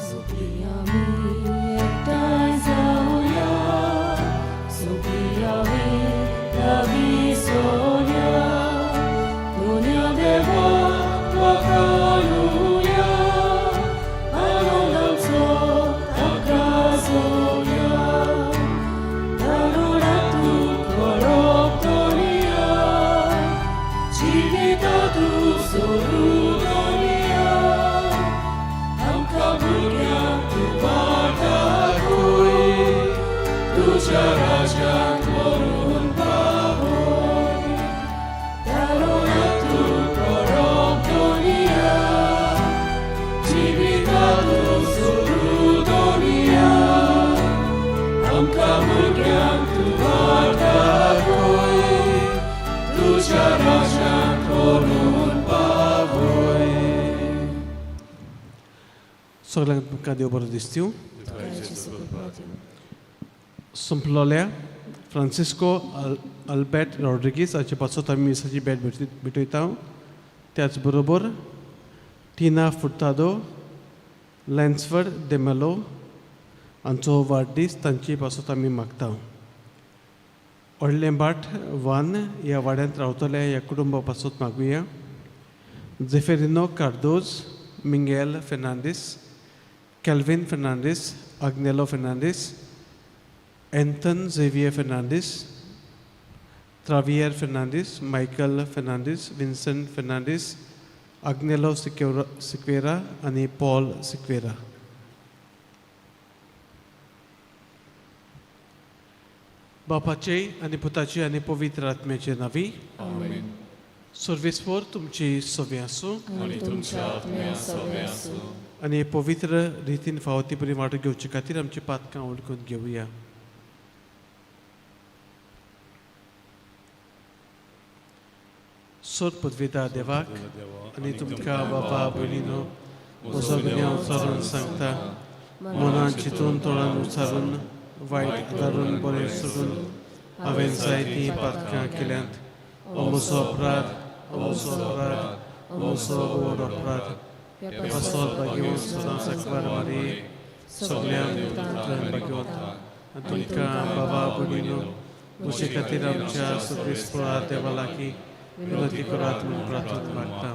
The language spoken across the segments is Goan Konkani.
सगळीं आमी एकठांय जावया, सगळीं आमी लागीं सोया, दुनिया देवा वाखाणुया, आनंदाचो ताका जोया, दारुणांतू करप दुनिया, जिवितांतू सोडू दुनिया, आमकां भुरग्यांक तूं वाट दाखय, तुज्या राज्यांत व्हरून पावय. दारुणांतू करप दुनिया, जिवितांतू सोडू दुनिया, आमकां भुरग्यांक तूं वाट दाखय, तुज्या राज्यांत व्हरून पावय. सगळ्यांक तुमकां देव बरो दिसतीव. संपलोल्या फ्रांसिस्को अल्बर्ट रॉड्रिगीस हाचे पासत आमी मिसाची भेट भेटयता. त्याच बरोबर टिना फुर्तादो, लॅन्सफर्ड देमेलो हांचो वाडदीस, तांची पासत आमी मागता. व्हडलें भाट वान ह्या वाड्यांत रावतल्या ह्या कुटुंबा पासत मागुया. जेफेरिनो कार्दोज, मिंगेल फेर्नांडीस, कॅल्विन फेर्नांडीस, आग्नेलो फेर्नांडीस, एंथन झेवियर फेर्नांडीस, त्रावियर फेर्नांडीस, मायकल फेर्नांडीस, विन्संट फेर्नांडीस, आग्नेलो सिक्वेरा सिक्वेरा आनी पॉल सिक्वेरा. बापाचे आनी पुताचे आनी पवित्र आत्म्याचे नांवी. आमेन. सर्वेस्पर तुमची सवे आसूं. आनी तुमच्या आत्म्या सवे आसूं. आनी पवित्र रितीन फावो ती बरी वांटो घेवचे खातीर आमची पातकां वळखून घेवया. सोद पदवेदा देवाक आनी तुमकां बाबा भयणीनो म्हजो गुन्यांव उचारून सांगता. मनान चिंतून, तोंडान उचारून, वायट आदारून, बरें सोडून हांवें जायतीं पातकां केल्यांत. हो म्हजो अपराध, हो म्हजो अपराध, हो म्हजो व्हड अपराध. पासत भाग्यवंत सदांच साकवार मारी, सगळ्यांक देवदूतांक भाग्यवंत आनी तुमकां बाबा भयणीनो म्हजे खातीर आमच्या सर्वेस्परा देवा लागीं विनंती करात म्हूण प्रार्थना मागता.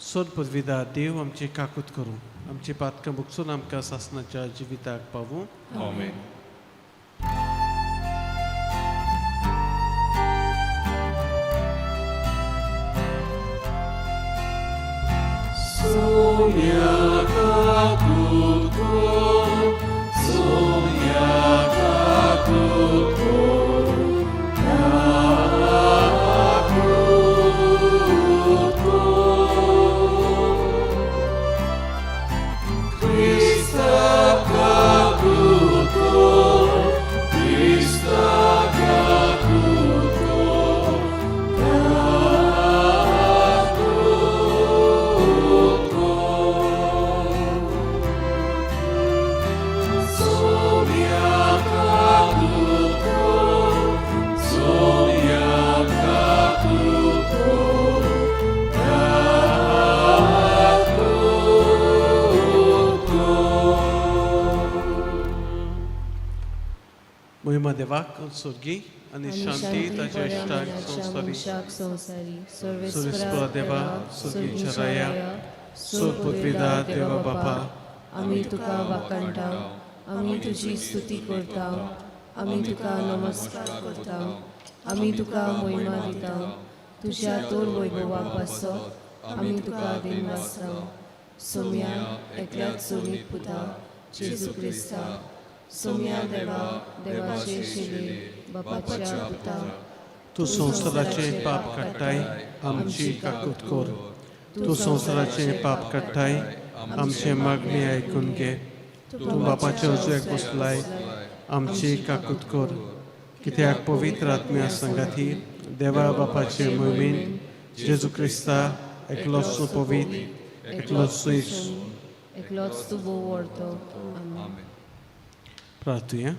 सोद पदवीदार देव आमची काकूत करूं, आमची पातकां भोगसून आमकां सासणाच्या जिविताक पावूं. आमेन. सोम्या काकूत कर, सोम्या काकूत कर, काकूत कर. क्रिस्ता काकूत कर, क्रिस्ता काकूत कर, काकूत कर. सोम्या काकूत कर, सोम्या काकूत कर, काकूत कर. महिमा देवाक स्वर्गी आनी शांती ताच्या इश्टाक संवसारी. मनशाक संवसारी. सर्वेस्परा देवा, स्वर्गीच्या राया, सोद पदवीदार देवा बापा, आमी तुका वाखाणटा, आमी तुजी स्तुती करता, आमी तुका नमस्कार करता, आमी तुका महिमा दिता. तुज्या तोर वैभवा पासत आमी तुका दिनवासता. सोम्या एकल्याच सोनीत पुता जेजू क्रिस्ता, सोम्या देवा, देवाचे शिले, बापाच्या पुता, तूं संवसाराचे पाप काडटाय, आमची काकूत कर. तूं संवसाराचे पाप काडटाय, आमचे मागणी आयकून घे. तूं बापाच्या उजव्याक बसलाय, आमची काकूत कर. कित्याक पवित्र आत्म्या संगाती देवा बापाचे मोहिमेन जेजू क्रिस्ता एकलोच पवित्र, एकलोच एकलोच तूं भोव व्हडतो. आमेन. प्रार्थुया.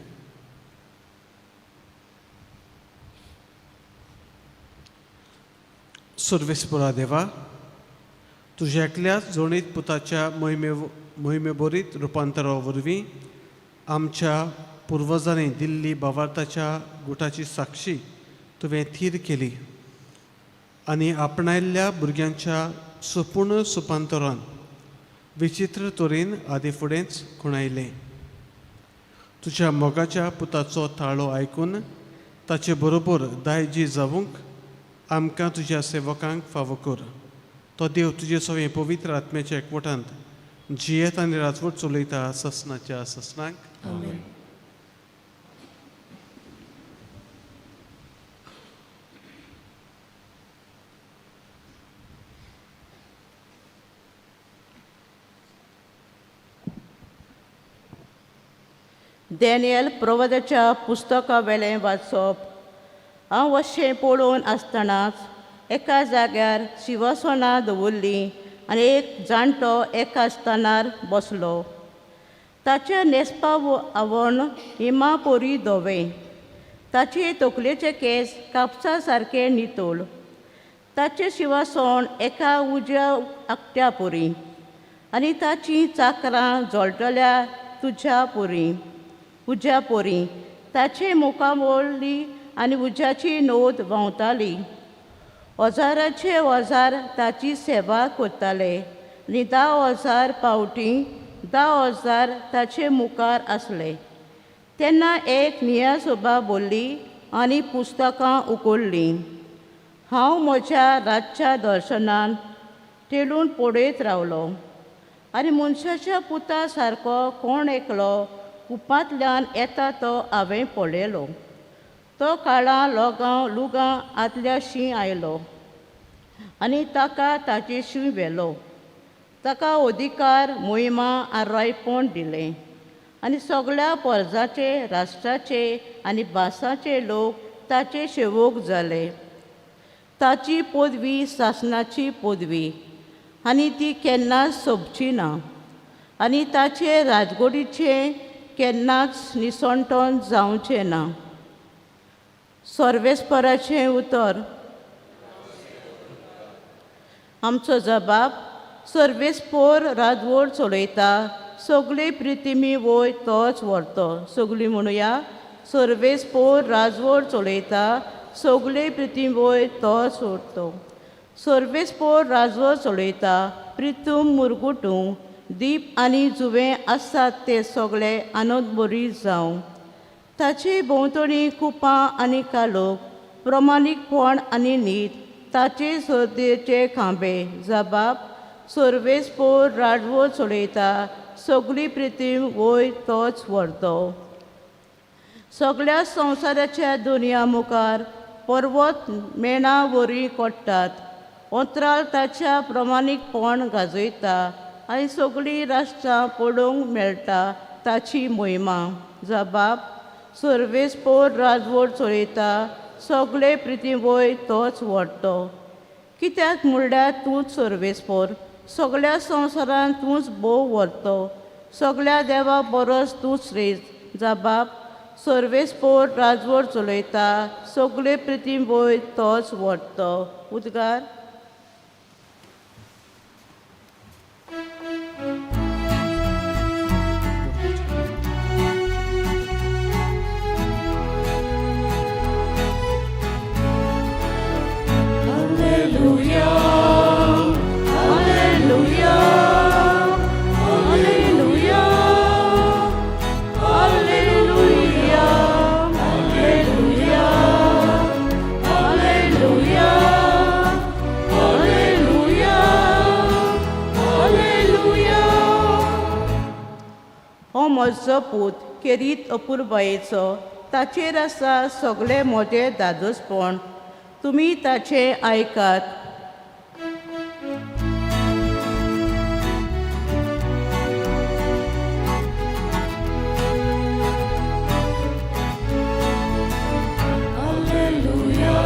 सर्वेस्पुरा देवा, तुज्या एकल्याच जोणीत पुताच्या मोहिमे मोहिमेबरीत रुपांतरा वरवीं आमच्या पुर्वजांनी दिल्ली भावार्थाच्या गुटाची साक्षी तुवें थीर केली आनी आपणायल्ल्या भुरग्यांच्या सुपूर्ण सुपांतरान विचित्र तरेन आदी फुडेंच खुणायलें. तुज्या मोगाच्या पुताचो ताळो आयकून ताचे बरोबर दायजी जावंक आमकां तुज्या सेवकांक फावो कर. तो देव तुजे सवें पवित्र आत्म्याच्या एकवटांत जियेत आनी राजवट चलयता ससनाच्या ससनाक. आमेन. डॅनियल प्रवादाच्या पुस्तका वेलें वाचप. हांव अशें पळोवन आसतनाच एका जाग्यार शिवसनां दवरलीं आनी एक जाणटो एका स्थानार बसलो. ताच्या न्हेसपा आवण हिमा पोरी धवें, ताचे तकलेचे केंस कापसा सारके नितळ, ताचें शिवासण एका उज्या आकट्या पोरी आनी ताचीं चाकरां जळटल्या तुज्या पोरी उज्या पोरी. ताचे मुखावळी आनी उज्याची नोद व्हांवताली. हजाराचे हजार ताची सेवा करताले आनी 10,000 पावटी 10,000 ताचे मुखार आसले. तेन्ना एक निया सभा बोल्ली आनी पुस्तकां उगडलीं. हांव म्हज्या रातच्या दर्शनान तेळून पळयत रावलो आनी मनशाच्या पुता सारको कोण एकलो कुपांतल्यान येता तो हांवें पळयलो. तो काळां लोगां लुगां आदल्याशी आयलो आनी ताका ताचेशी व्हेलो. ताका अधिकार मोहिमा आनी रायपण दिलें आनी सगळ्या परजाचे राष्ट्राचे आनी भासाचे लोक ताचे सेवक जाले. ताची पदवी सासनाची पदवी आनी ती केन्नाच सोंपची ना आनी ताचे राजगोडीचें केन्नाच निसणटण जावचें ना. सर्वेस्पराचें उतर. आमचो जबाब. सर्वेस्पोर राजवट चलयता, सगळी प्रितिमी वय तोच व्हरतो. सगळीं म्हणुया, सर्वेस्पोर राजवट चलयता, सगळी प्रितीम वय तोच व्हरतो. सर्वेस्पोर राजवट चलयता, प्रितूम मुरगुटूं दीप आनी जुवें आसात ते सगळे आनंद बरी जावं. ताचे भोंवतणी कुपां आनी कालोक, प्रमाणीकपण आनी नीत ताचे सर्देचे खांबे. जबाब. सर्वेस्पोर राजवट चलयता, सगळी प्रितीम वय तोच व्हरतो. सगळ्या संवसाराच्या दुनिया मुखार पर्वत मेणा वरी कोट्टात. अंतराळ ताच्या प्रमाणीकपण गाजयता आनी सगळीं राष्ट्रां पळोवंक मेळटा ताची मोहिमा. जबाब. सर्वेस्पोर राजवट चलयता, सगळे प्रितीवय तोच व्हरतो. कित्याक म्हणल्यार तूंच सर्वेस्पोर, सगळ्या संवसारांत तूंच भोव व्हरतो, सगळ्या देवा परस तूंच श्रेश्ठ. जबाब. सर्वेस्पोर राजवट चलयता, सगळे प्रितीवय तोच व्हरतो. उद्गार. Alleluia, Alleluia, Alleluia, Alleluia, Alleluia, Alleluia. हो म्हजो पूत केरीत अपुरबायेचो, ताचेर आसा सगळें म्हजें दादोसपण, तुमी ताचें आयकात. Alleluia,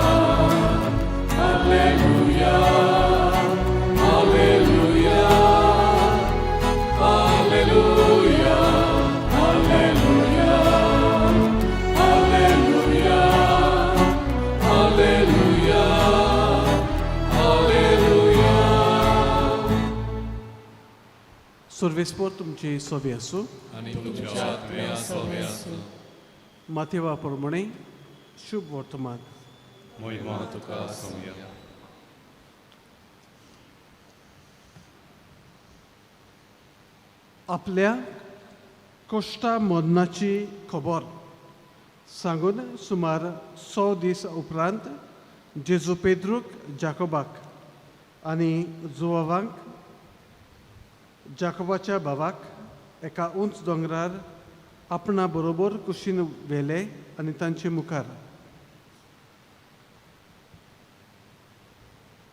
Alleluia, सर्वेस्पोर तुमची सोबी आसूं. आनी तुमच्या आत्म्या सोबे आसूं. माथेवा प्रमाणे शुभ वर्तमान. महिमा तुका सोम्या. आपल्या कश्टा मरणाची खबर सांगून सुमार 100 दीस उपरांत जेजू पेद्रूक, जाकोबाक आनी जुवावांक, जाकोबाच्या भावाक एका उंच दोंगरार आपणा बरोबर कुशीन व्हेले आनी तांचे मुखार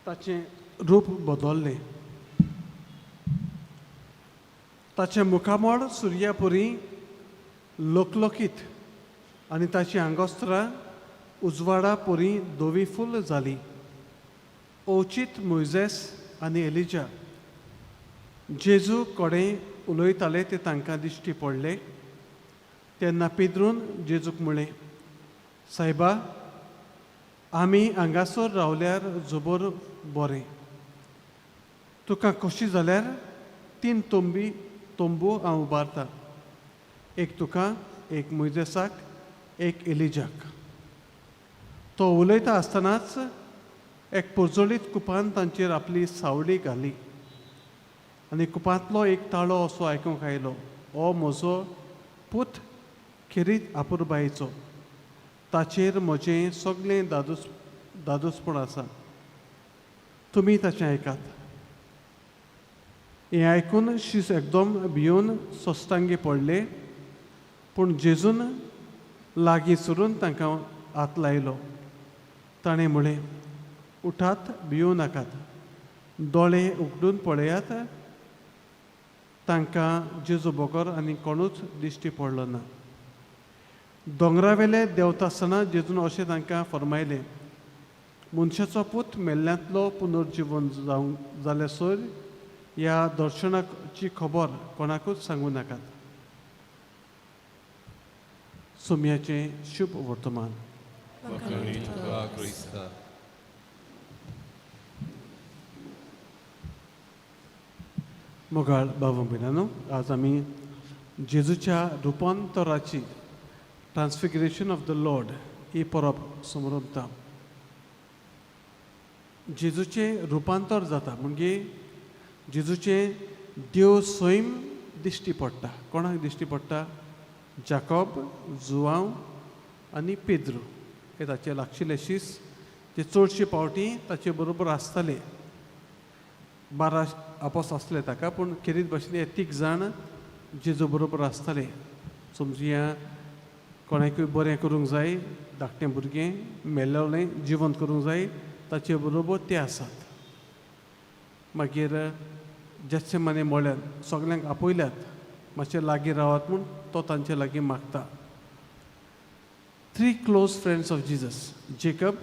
ताचें रूप बदल्लें. ताचें मुखामळ सुर्यापुरी लोकलोकीत आनी ताची आंगोस्त्रां उजवाडा पुरी धवी फूल जाली. अवचीत मोयजेस आनी एलिजा जेजू कडेन उलयताले ते तांकां दिश्टी पडले. तेन्ना पेद्रून जेजूक म्हळें, सायबा, आमी हांगासर रावल्यार जबर बरें. तुका खोशी जाल्यार 3 तंबू हांव उबारता, एक तुका, एक मोयजेसाक, एक एलिजाक. तो उलयता आसतनाच एक पोरजोळीत कुपान तांचेर आपली सावळी घाली आनी कुपांतलो एक ताळो असो आयकूंक आयलो, ओ म्हजो पूत खेरीत आपुरबायेचो, ताचेर म्हजें सगळें दादोसपण आसा, तुमी ताचें आयकात. हें आयकून शीस एकदम भिवन सोस्तांगी पडले, पूण जेजून लागीं सरून तांकां हात लायलो. ताणें म्हळें, उठात, भिवूं नाकात, दोळे उगडून पळयात. तांकां जेजू बगर आनी कोणूच दिश्टी पडलो ना. दोंगरावेले देंवता आसतना जेजून अशें तांकां फर्मायलें, मनशाचो पूत मेल्ल्यांतलो पुनर्जिवन जावंक जाल्यार सर ह्या दर्शनाची खबर कोणाकूच सांगूं नाकात. सोम्याचें शुभ वर्तमान. मोगाळ भाव भयणांनो, आज आमी जेजूच्या रुपांतराची ट्रान्सफिगरेशन ऑफ the Lord ही परब समरमता. जेजूचें रुपांतर जाता म्हणजे जेजूचें देव सैम दिश्टी पडटा. कोणाक दिश्टी पडटा? जाकोब, जुवांव आनी पेद्रू हे ताचे लागशिल्ले शीस, ते चडशे पावटी ताचे बरोबर आसताले. 12 आपोस आसले ताका, पूण खेरीत भाशेन हे 3 जाण जेजू बरोबर आसताले. समजुया कोणाकूय बरें करूंक जाय, धाकटें भुरगें मेल्लें जिवंत करूंक जाय, ताचे बरोबर ते आसात. मागीर जेत्सेमाने म्हळ्यार सगल्यांक आपयल्यात, मातशें लागीं रावात म्हूण तो तांचे लागीं मागता. 3 close friends of Jesus, Jacob,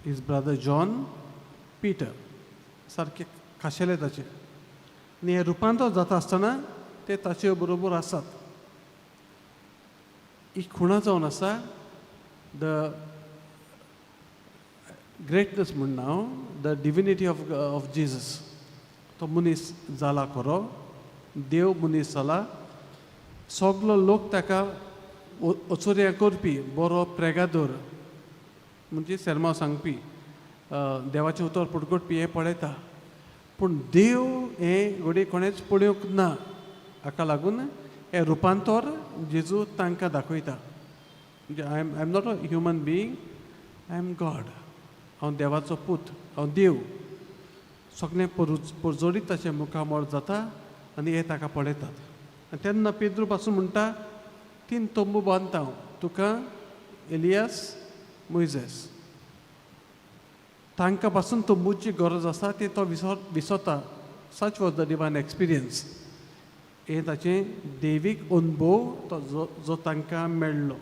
his brother John, Peter, सारके खाशेले ताचे. आनी हें रुपांतर जाता आसतना ते ताचे बरोबर आसात. ही खुणा जावन आसा the greatness म्हणना हांव, the divinity of Jesus. तो मनीस जाला खरो, देव मनीस जाला. सगलो लोक ताका अचोर्या करपी, बरो प्रेगादोर म्हणजे सेर्मांव सांगपी, देवाचें उतर पुटगुटपी हें पळयता, पूण देव हें घडये कोणेंच पळोवंक ना. हाका लागून हें रुपांतर जेजू तांकां दाखयता. म्हणजे I am not a human being, I am God. हांव देवाचो पूत, हांव देव. सगळें परजोडीत ताचें मुखामळ जाता आनी हे ताका पळयतात. आनी तेन्ना पेद्रू पासून म्हणटा, 3 तंबू बांदता हांव, तुका, एलियास, मोयजेस. तांकां पासून तंबूची गरज आसा ती तो विसरता. Such was the divine experience. हें ताचें दैवीक अनुभव तो जो तांकां मेळ्ळो.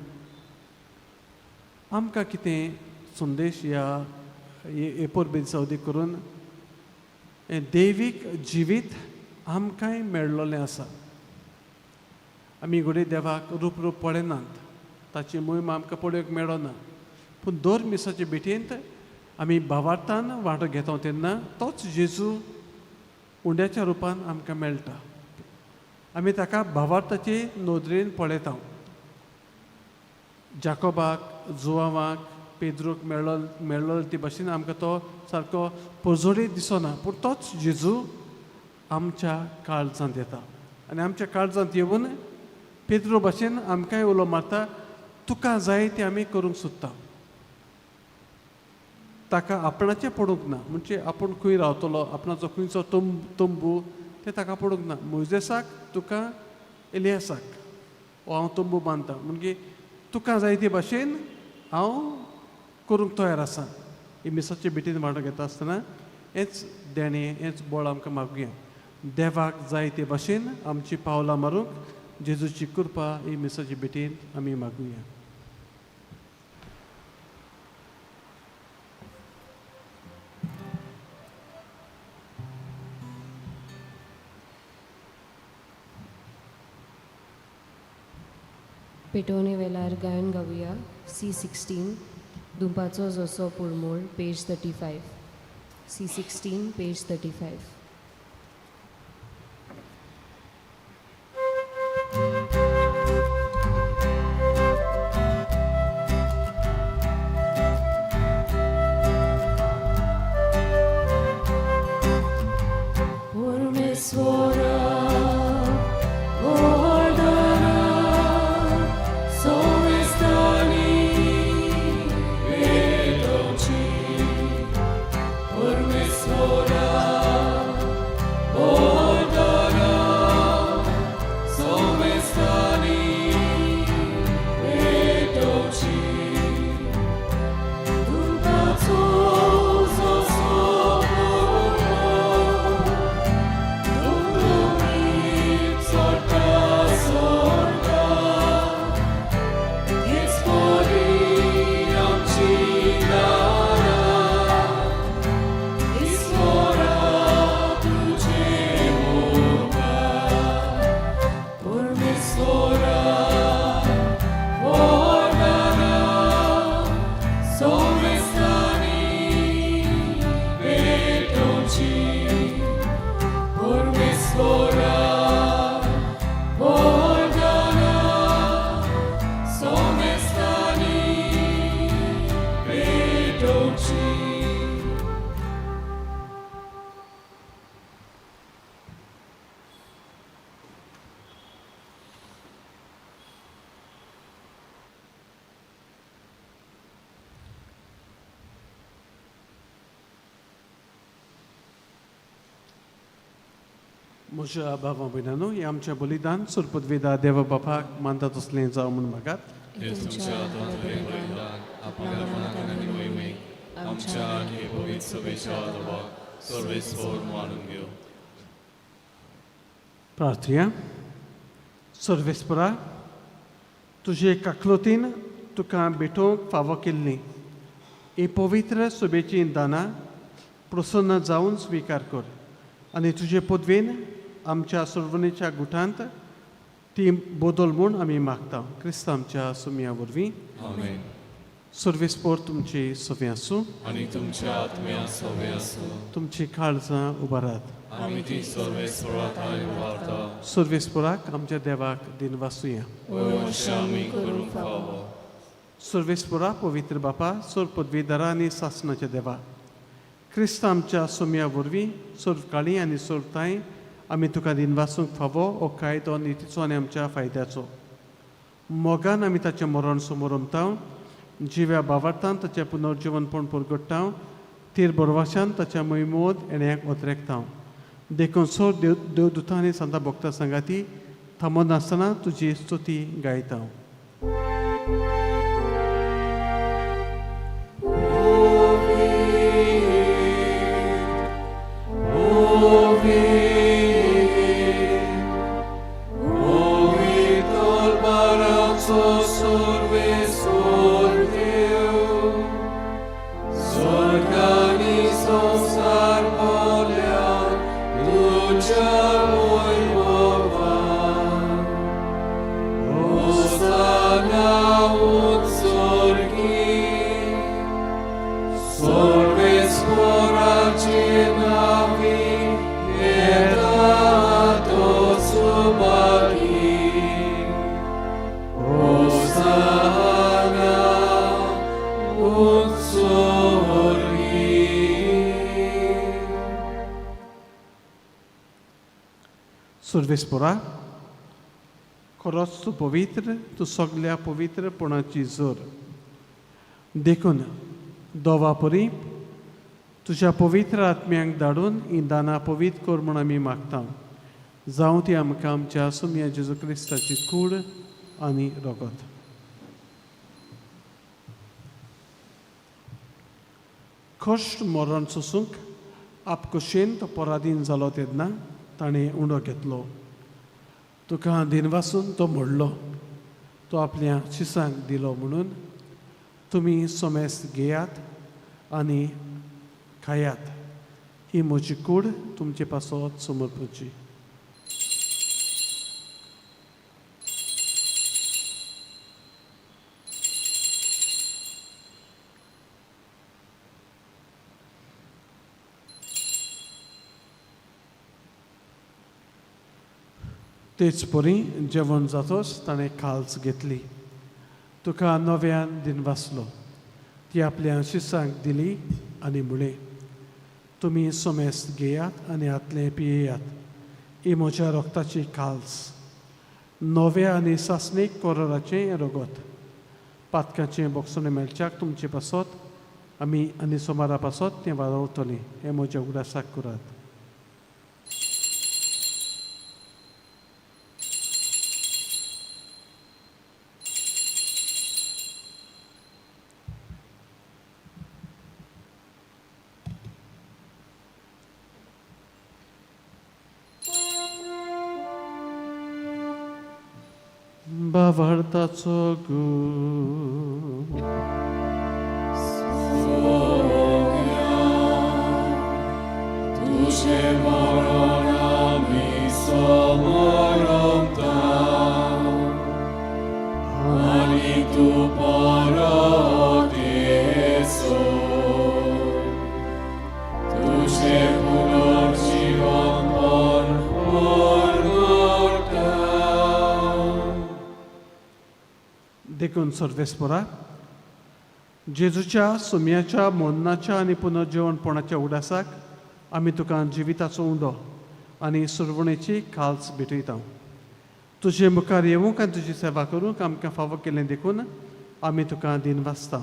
आमकां कितें संदेश ह्या हे परबे दिसा अदीक करून हें दैवीक जिवीत आमकांय मेळ्ळोलें आसा. आमी घडये देवाक रूप रूप पळयनात, ताची मोहीम आमकां पळोवंक मेळना, पूण दर मिसाचे भेटेंत आमी भावार्थान वांटो घेता तेन्ना तोच जेजू उंड्याच्या रुपान आमकां मेळटा. आमी ताका भावार्थाचे नदरेन पळयता. जाकोबाक, जुवांवाक, पेद्रूक मेळ्ळो मेळ्ळो ती भाशेन आमकां तो सारको पोजोडीत दिसना, पूण तोच जेजू आमच्या काळजांत येता आनी आमच्या काळजांत येवन पेद्रू भाशेन आमकांय उलो मारता, तुका जाय तें आमी करूंक सोदता. ताका आपणाचें पडूंक ना, म्हणजे आपूण खंय रावतलो, आपणाचो खंयचो तंबू तें ताका पडूंक ना. मोयजेसाक तुका एलियासाक हो हांव तंबू बांदता, म्हणजे तुका जाय ते भाशेन हांव करूंक तयार आसा. ही मिसाचे भेटीन वांटो घेता आसतना हेंच देणें, हेंच बळ आमकां मागुया. देवाक जाय ते भाशेन आमची पावलां मारूंक जेजूची कृपा ही मिसाचे भेटीन आमी मागुया. पेटोवणे वेलार गायन गावया C16 दुपाचो जसो पुरमोळ पेज 35. C16 page 35. म्हज्या भावा भयणांनो, हें आमचें बलिदान सुरपदवेदा देवा बापाक मानता तसलें जावं म्हूण मागात. तुमच्या हातांतलें बलिदान आपल्या मनाक आनी मोहिमेक आमच्या आनी पवित्र सभेच्या देवाक सर्वेस्पर मानून घेवं. प्रार्थया. सर्वेस्परा, तुजे काकलोतीन तुका भेटोवंक फावो केल्ली ही पवित्र सभेची दानां प्रसन्न जावन स्विकार कर आनी तुजे पदवेन आमच्या सर्वणेच्या गुटांत ती बदल म्हूण आमी मागता. क्रिस्त आमच्या सुमया वरवीं. आमेन. सर्वेस्पर तुमची सवे आसूं आनी तुमच्या आत्म्या सवे आसूं. तुमची काळजां उबारात. आमी ती सर्वेस्परा थांय उबारता. सर्वेस्पराक आमच्या देवाक दिनवासुया. अशें आमी करूंक फावो. सर्वेस्परा, पवित्र बापा, सर्व पदवीधरा आनी सासणाच्या देवा, क्रिस्त आमच्या सोम्या वरवीं सर्व काळी आनी सर्व थांय आमी तुका दिनवासूंक फावो हो कायदो नितीचो आनी आमच्या फायद्याचो. मोगान आमी ताचें मरण समोरमता, जिव्या बावार्थान ताचें पुनर्जिवनपण परगट्टा, तीर बरवाशान ताच्या मोहिमोद येण्याक ओतरेकता. देखून सर देव देवदूतां आनी सांता भक्ता सांगाती थांबनासतना तुजी स्तुती गायता. तुझ्या मोहिमोवान. सर्वेस्पोरा, खरोच तूं पवित्र, तूं सगल्या पवित्रपणाची जोर. देखून दोवा परी तुज्या पवित्र आत्म्यांक धाडून ही दानां पवित्र कर म्हूण आमी मागता. जावं ती आमकां आमच्या सुमया जेजू क्रिस्ताची कूड आनी रगत. कश्ट मरण सोसूंक आपकुशेन तो पराधीन जालो तेन्ना ताणें उंडो घेतलो. तुका दिनवासून तो मोडलो, तो आपल्या शिसांक दिलो म्हणून तुमी सोमेस घेयात आनी खायात. ही म्हजी कूड तुमचे पासत समर्पची. तेच परी जेवण जातोच ताणें खाल्स घेतली, तुका नव्यान दिनवासलो, ती आपल्या शिसांक दिली आनी म्हळें, तुमी सोमेस घेयात आनी हातलें पियेयात. ही म्हज्या रक्ताची खाल्स, नव्या आनी सासणीक कोरोराचें रगत. पातकाचें बोगसणें मेळच्याक तुमचे पासत आमी आनी सोमारा पासत तें वाडवतलें. हें म्हज्या उगडासाक करात. भावार्थाचो गूण. तुझे मरण आमी समरता आनी तूं परत येसो. तुझे पुनर्जीवनपण परगटा. देखून सर्वेस्पोरा, जेजूच्या सुम्याच्या मोन्नाच्या आनी पुनर्जीवनपणाच्या उडासाक आमी तुका जिविताचो उंडो आनी सुरवणेची खाल्स भेटयता. तुजे मुखार येवंक आनी तुजी सेवा करूंक आमकां फावो केलें देखून आमी तुका दिनवासता.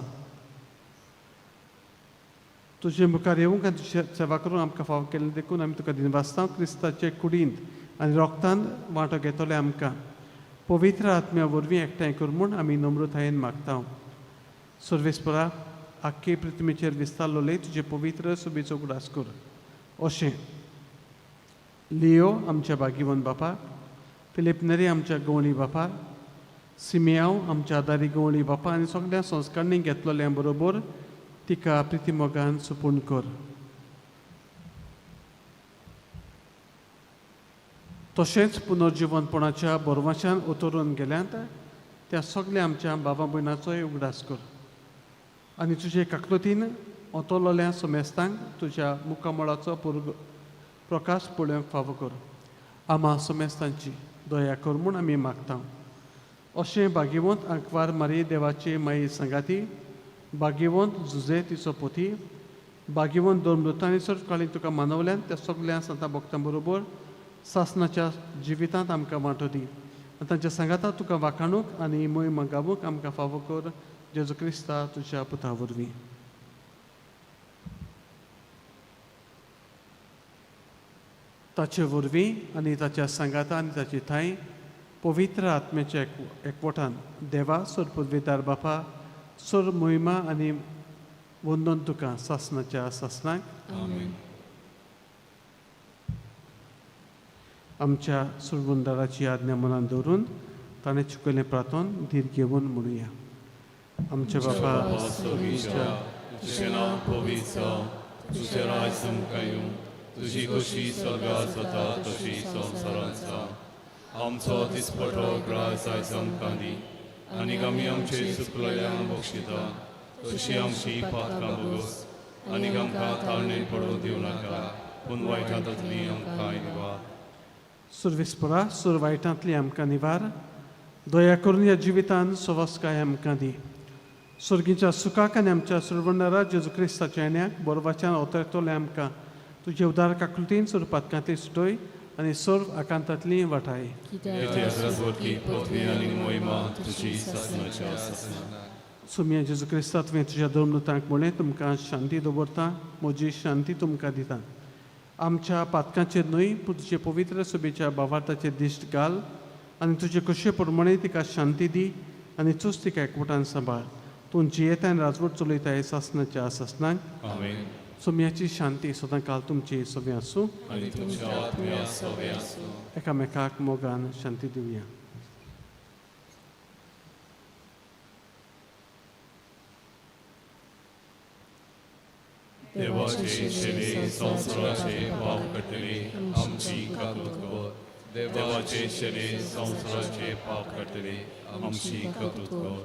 तुजे मुखार येवंक आनी तुजी सेवा करूंक आमकां फावो केलें देखून आमी तुका दिनवासता. क्रिस्ताचे कुडींत आनी रोगतान वांटो घेतले आमकां पवित्र आत्म्या वरवीं एकठांय कर म्हूण आमी नम्रतायेन मागता. सर्वेस्परा, आख्खे पृथ्वीचेर विस्तारलोले तुजे पवित्र सुबेचो उगडास कर. अशें लियो आमच्या भागीवन बापा, फिलीप नरी आमच्या गवळी बापा, सिमियांव आमच्या आदारी गवळी बापा आनी सगळ्या संस्कारणी घेतलोल्या बरोबर तिका प्रितीमोगान सुपूर्ण कर. तशेंच पुनर्जीवनपणाच्या बोरवाच्यान उतरून गेल्यांत त्या सगल्या आमच्या बाबा भयणाचोय उगडास कर आनी तुजे काकलुतीन ओतोलोल्या सोमेस्तांक तुज्या मुखामळाचो प्रकाश पळोवंक फावो कर. आमा सोमेस्तांची दया कर म्हूण आमी मागता. अशें भाग्यवंत आंकवार मारी देवाची माई सांगाती, भाग्यवंत जुजे तिचो पोती, भाग्यवंत दोन आनी सर्व तुका मानवल्यान त्या सगल्या संता भक्तां बरोबर सासनाच्या जिवितांत आमकां वांटो दी आनी तांच्या सांगाता तुका वाखाणूक आनी मोहिमा गावूंक आमकां फावो कर. जेजू क्रिस्ता तुज्या पुता वरवीं. ताचे वरवीं आनी ताच्या सांगाता आनी ताचे ठांय पवित्र आत्म्याच्या एकवटान देवा सोर पदवीदार बापा सोर मोहिमा आनी वंदन तुका सासनाच्या सासनाक. आमेन. आमच्या सुरबंदाराची आज्ञा मनान दवरून ताणें चुकयलें प्रार्थन धीर घेवन म्हणुया. आमच्या बापा तुझ्या तुझें नांव पवित्र जावं, तुझें राज तुमकां येवं, तुजी खोशी स्वर्गात जाता तशी संवसारांत जावं. आमचो दिसपटो ग्रास आयज आमकां दी आनी आमी आमचे चुकलेल्यांक बक्षिता तशी आमची पातकां भोगोस आनी आमकां ताळणेन पडूंक दिवं नाका, पूण वायटांतली आमकां निवार. सुरवेस्परा, सुर वायटांतली आमकां निवार. दया करून ह्या जिवितान सवस्काय आमकां दी. सुर्गीच्या सुखाक आनी आमच्या सुरवंडारा जेजू क्रिस्ताच्या येण्याक बोरवाच्यान अवतरतले आमकां तुजे उदार काकुलतीन सुरपातकांती सुटय आनी सर्व आकांतांतली वाटाय. कित्याक राजवटकी पदवी आनी मोहिमा तुजी सासणाच्या सासणाक. सोमया जेजू क्रिस्ता, तुवें तुज्या धर्मदूतांक म्हणलें, तुमकां शांती दवरता, म्हजी शांती तुमकां दिता. आमच्या पातकांचेर न्हय पूण तुजे पवित्र सभेच्या भावार्थाचेर दिश्ट घाल आनी तुजे कशे प्रमाणे तिका शांती दी आनी तूंच तिका एकवटान सांबाळ. तूं जियेता आनी राजवट चलयताय सासणाच्या सासणाक. आमेन. सोमयाची शांती सदां काल तुमची सगळें आसूं आनी तुमच्या आत्म्या सगळें आसूं. एकामेकाक मोगान शांती दिवया. देवाचे शेले संवसाराचे पाप काडटले आमची काकूत कर. देवाचे शेले संवसाराचे पाप काडटले आमची काकूत कर.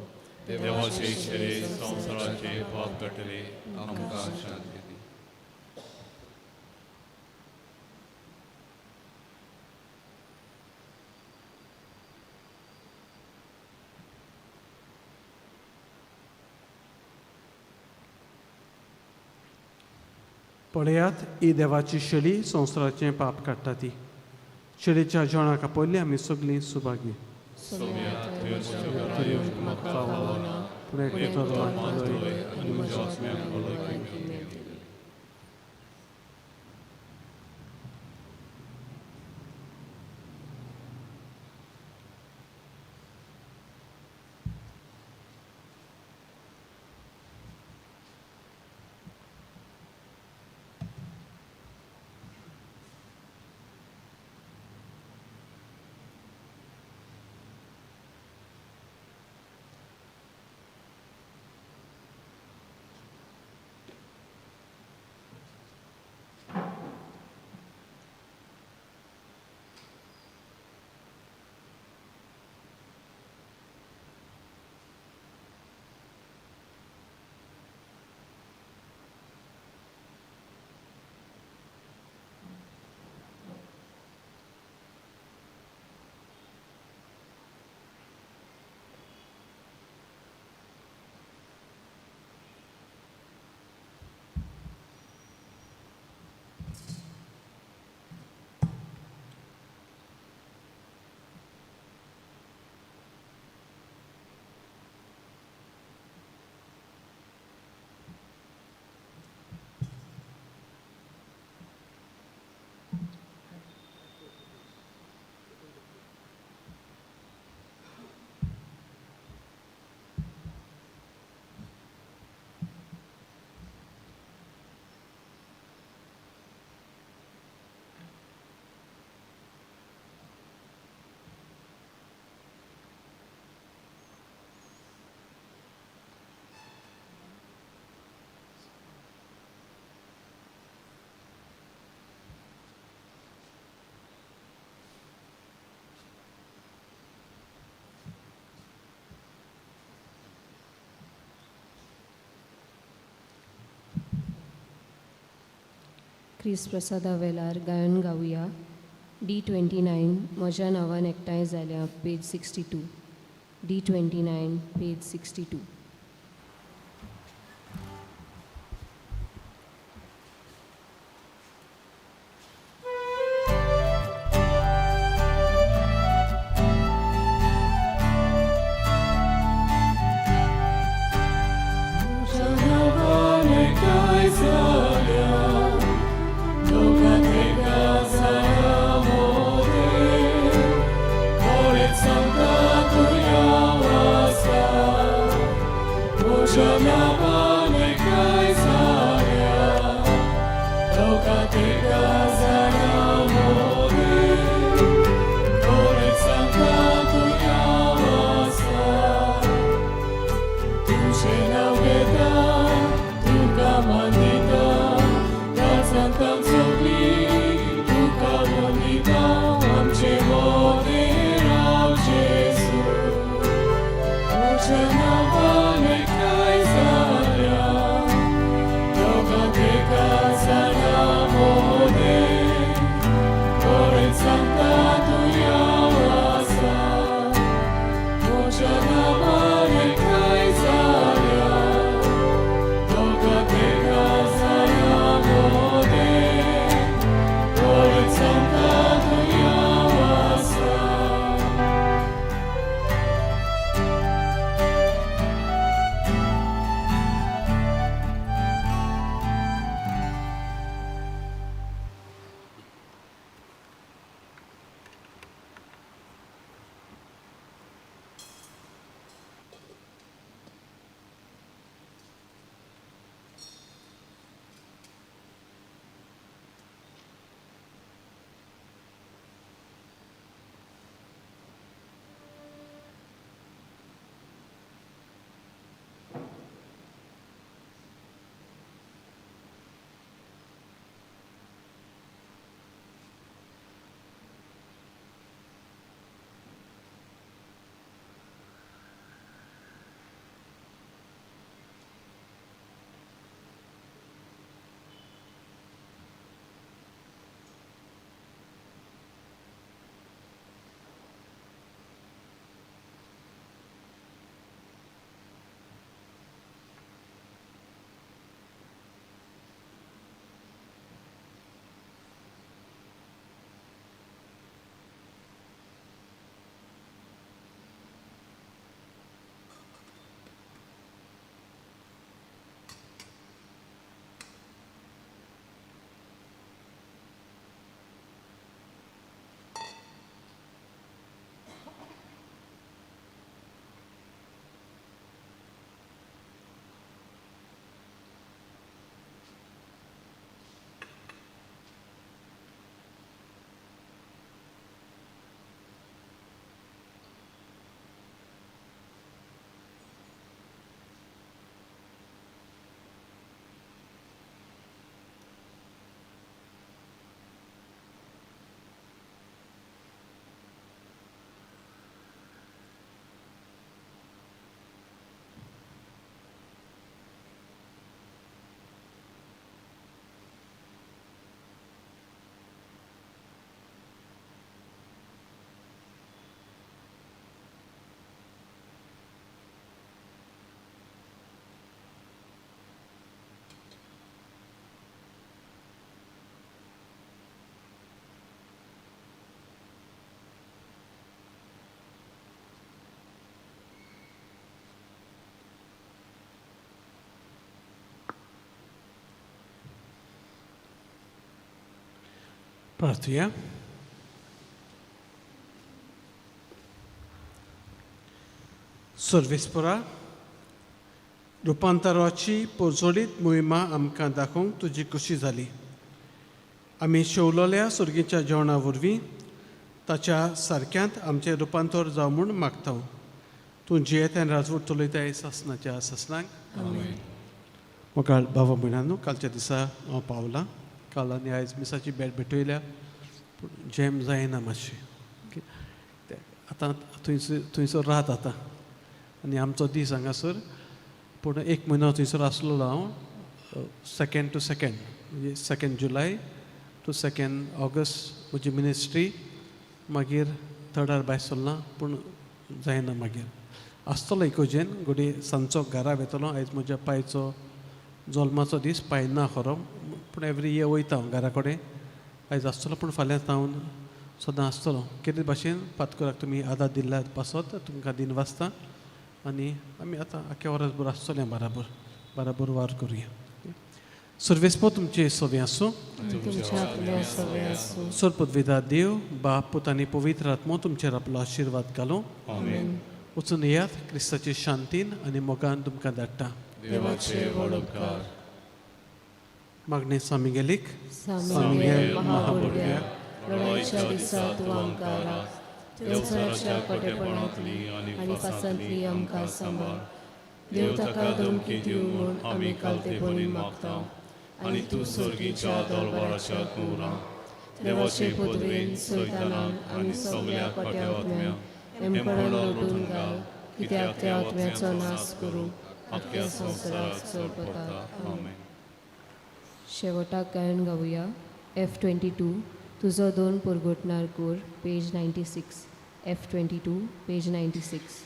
देवाचे शेले संवसाराचे पाप काडटले आमकां शांती दी. पळयात ही देवाची शेळी संवसाराचें पाप काडटा ती. शेळीच्या जेवणाक आपयल्ली आमी सगळीं सुभागी. सोम्या, तुवें म्हज्या घरा येवंक म्हाका फावना, पूण एक उतर मागतलोय आनी म्हज्या आत्म्याक भलायकी मेळटली. क्रिस प्रसादा वेलार गायन गावया. डी 29 म्हज्या नांवान एकठांय जाल्या, पेज 62. डी 29, पेज 62. प्रार्थुया. सर्वेस्परा, रुपांतराची पोरजोलीत मोहिमा आमकां दाखोवंक तुजी खोशी जाली. आमी शेवलोल्या सुर्गीच्या जेवणा वरवीं ताच्या सारक्यांत आमचें रुपांतर जावं म्हूण मागता. तूं जियेत आनी राजवट चलयताय सासनाच्या सासनाक. मोगाळ बाबा भयणांनो, कालच्या दिसा हांव पावलां. काल आनी आयज मिसाची भेट भेटयल्या, पूण जेम जायना मातशें. ओके, आतां थंयसर थंयसर रात आतां आनी आमचो दीस हांगासर. पूण एक म्हयनो थंयसर आसलेलो हांव, सेकेंड टू सेकेंड, म्हणजे 2 July to 2 August म्हजी मिनिस्ट्री. मागीर थर्डार भायर सरलां, पूण जायना. मागीर आसतलो इकोजेन घडये सांजचो घरा वेतलो. आयज म्हज्या पायचो जल्माचो दीस. पाय ना खरो, पूण एवरी इयर वयता हांव घरा कडेन. आयज आसतलो, पूण फाल्यां जावन सदां आसतलो. कितें भाशेन पातकुराक तुमी आदार दिल्ल्या पासत तुमकां दिनवासता आनी आमी आतां आख्या वरसभर आसतलें बराबर बराबर वावर करुया. सर्वेस्पर तुमचे सवे आसूं. तुमच्या आत्म्या सवे आसूं. सर्वपदविधा देव, बाप, पुत आनी पवित्र आत्मो तुमचेर आपलो आशिर्वाद घालूं. आमेन. वचून येयात. क्रिस्ताचे शांतीन आनी मोगान तुमकां धाडटा. देवाचे व्हड उपकार. मागणें सामिगेलीक. सां मिगेल महाभुरग्या, लढाईच्या दिसा तूं आमकां राख. देवचाराच्या कोटेपणांतली आनी फासांतली आमकां सांबाळ. देव ताका धमकी दिवं म्हूण आमी कालतेपणी मागता आनी तूं सर्गीच्या दरबाराच्या कुंवरा, देवाचे पदवेन सैतानाक आनी सगल्या खोट्या आत्म्यांक हेमपणां लोटून घाल, कित्याक त्या आत्म्याचो नाश करूंक आख्ख्या संवसाराक चड पडटा. आमेन. शेवटाक गायन गावया F 22, तुजो दोन पुरगोटणार कोर, page 96. F 22, page 96.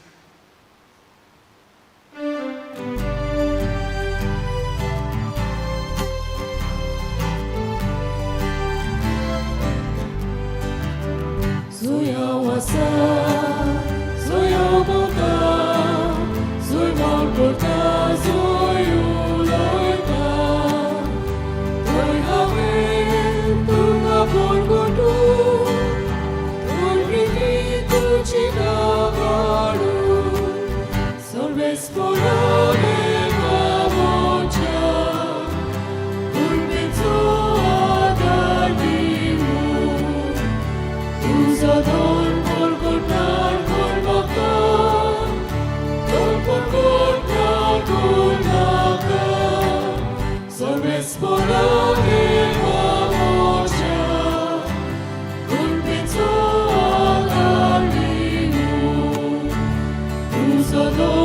Zuja wasa, zuja bota, zuj malporta, zuj uloita. Toi haven, tuka porgotu, toi priti tu cigavaru. Solves porave mamocha, culpenzo adardimu. तुझो दोन पोरगोटार कोर म्हाका, दोन पोरगोटार कोर म्हाका. सर्वेस्परा देवा म्हज्या, कुलपेचो आदार दिवूं. तुजो दोन